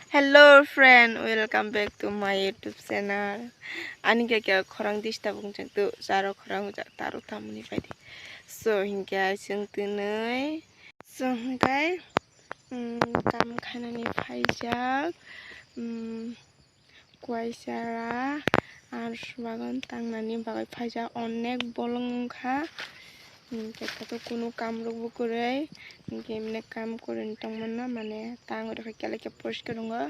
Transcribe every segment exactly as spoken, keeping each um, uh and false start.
Hello friend, welcome back to my YouTube channel. Ani khe khe khorang disturb wng jak tu, charo khorang jak taro tamoni pai di. So hinkhe chwng twnwi, so hinkhe, um, kam khainani phaijak, um, kuaisara, ar bagan tangnani bagwi phaijak, onek bolong wngkha. Hinkhe khe to kunu kam rokbo kwrwi, hinkhe emne kam kwrwi tongmano, mane tangwi rokha kela khe poriskar wngo,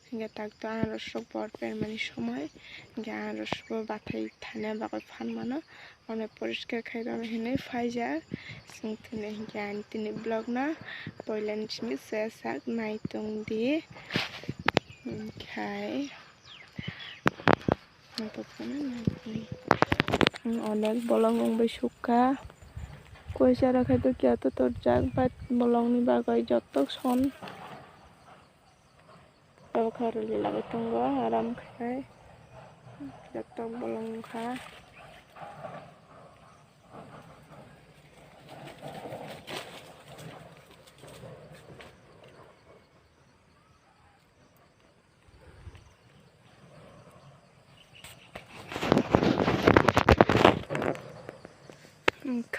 hinkhe tak to anarosrok bor permani somoi, hinkhe anarosbo bathai thana bagwi phan mano, onek poriskar khai rwna hinwi phaijak. Chwng tini hinkhe ani tini vlog no poilani simi se sak nai tong di, hinkhe. Onek bolong wngwi sukha. Kuaisara khai to kiya to torjak, but bolongni bagwi jotok son. Abo khe rwlwi lagwi tongo, aram khai. Jotok bolong wngkha.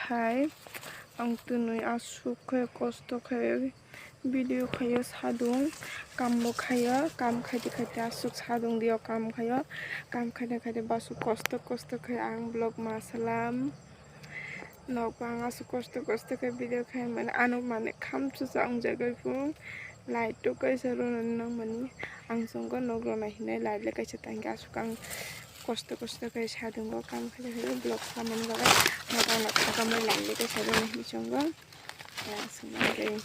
Khai ang twnwi aswk khe kosto khe video khaio sadung, kambo khaio, kam khaite khaite aswk sadung dio kam khaio, kam khaite khaite bo aswk kosto kosto khe ang vlog ma salam. Nokbo ang aswk kosto kosto khe video khai mani, ano mane khamsajak wngjagwi phung light rok kaisa rwnani nangmani. Ang chwngkhe nok rwna hinwi light le kaisa tangkhe aswk ang kosto kosto khe sadungo kam khaida khaida vlog khamani bagwi. Nok rwna thangkhe light le kaisa rwnani hinwi chwngo. Aswk mani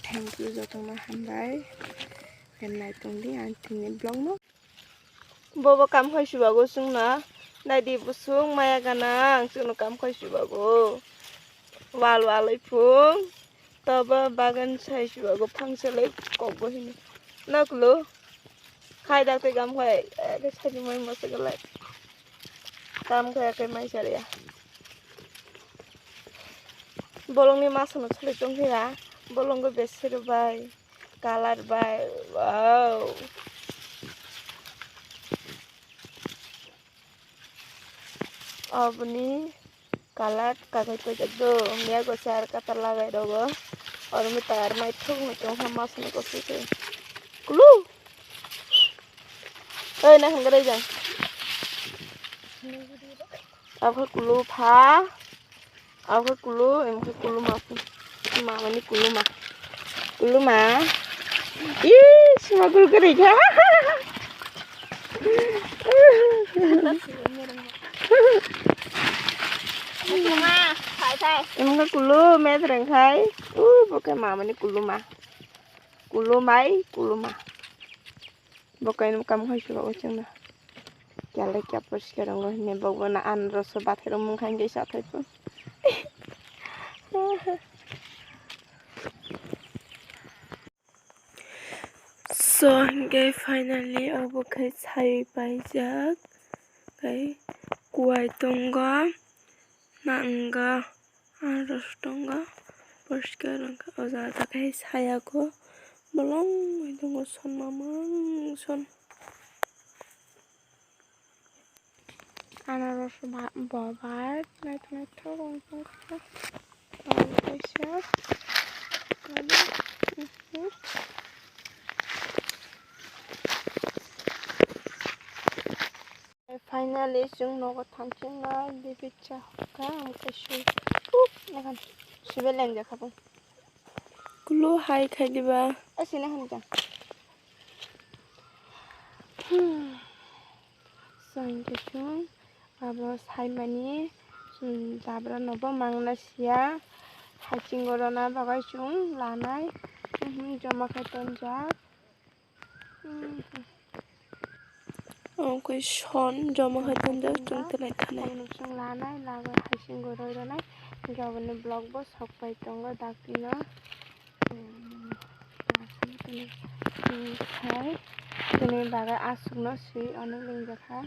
thank you jotono hambai. Nai tongdi ang tini vlog no. Bobo kam khai subago chwngno. Naidi busung maya gana ang chwngno kam khai subago. Wal wal oi phung. Tobo bagan sai subago phangsa lai kokbo hino. Noklo. Khai dak tei kam khai. Eke sai mai mosa galai. Kam khai ake mai sariya. Bolongni masano choli tongkha. Bolongbo besero bai. Color bai, wow. Aboni color kakai paijak do, mia gosa ar kata lagai rogo. Oro mi tar mai thok ni tong ha mas ni kosi se. Kulu. Oi, na hangre jang. Abo kulu pha. Abo khe kulu, emo khe kuluma. Mama ni kuluma. Kuluma. Ih, sima gul gul kha. Kuluma, thai thai. Emo khe kulu, met reng khai. Uh, bo khe mama ni kuluma. Kulumai, kuluma. Bo kaino kam khai subago chwngno. Kyalai kya poriskar wngo hinwi bo bono anarosno bathai rw mung kha hinwi sa thai phun. So hinkhe finally obo khe sai paijak. Khe kuai tongo. Nangga, anarosno tongo, poriskar wngkha. O jaga khe sayako bolong bai tongo, son mamang son. Anaros ba-, bobar naithok naithok wng tongkha. Aro kaisa, aro, mhm. Finally, chwng nogo thangkhe no bibit cha hokha, ang khe swi, uh, naikhan swibai lengjak kha bo. Kulu hai khai diba? Asi naikhan kha. Hmm. So, hinkhe chwng abo saimani, hmm, dabra nobo mangna siya. Hachingo rwna bagwi chwng lanai. Mhm, joma khe tonjak. Omo khe son joma khai tonjak, chwng twlai thanai. Omo chwng lanai, lagwi hachingo roi rwnai. Hinkhe aboni vlog bo sok pai tongo dakti no. Khai tini bagwi aswk no swi ono lingjakha.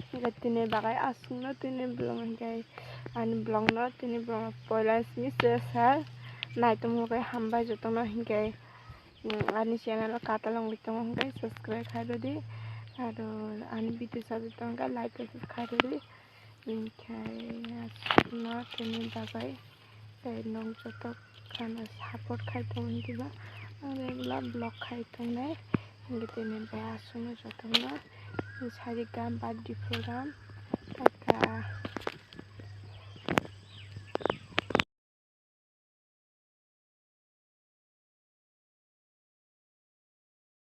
Hinkhe tini bagwi aswkno tini bolong hinkhe ani bolongno tini bolongno poila simi se sal Naitom hwnkhe hambai jotono hinkhe, mm, ani channel o katal wngwi tongo hinkhe subscribe khai rwdi. Aro ani video sajak tongo hinkhe like khai rwdi. Hinkhe aswkno tini bagwi tei nwng joto kheno support khai tongo hinkhe ba ang regular vlog khai tongnai. Hinkhe tini bai aswkno jotono sajak birthday program. Taka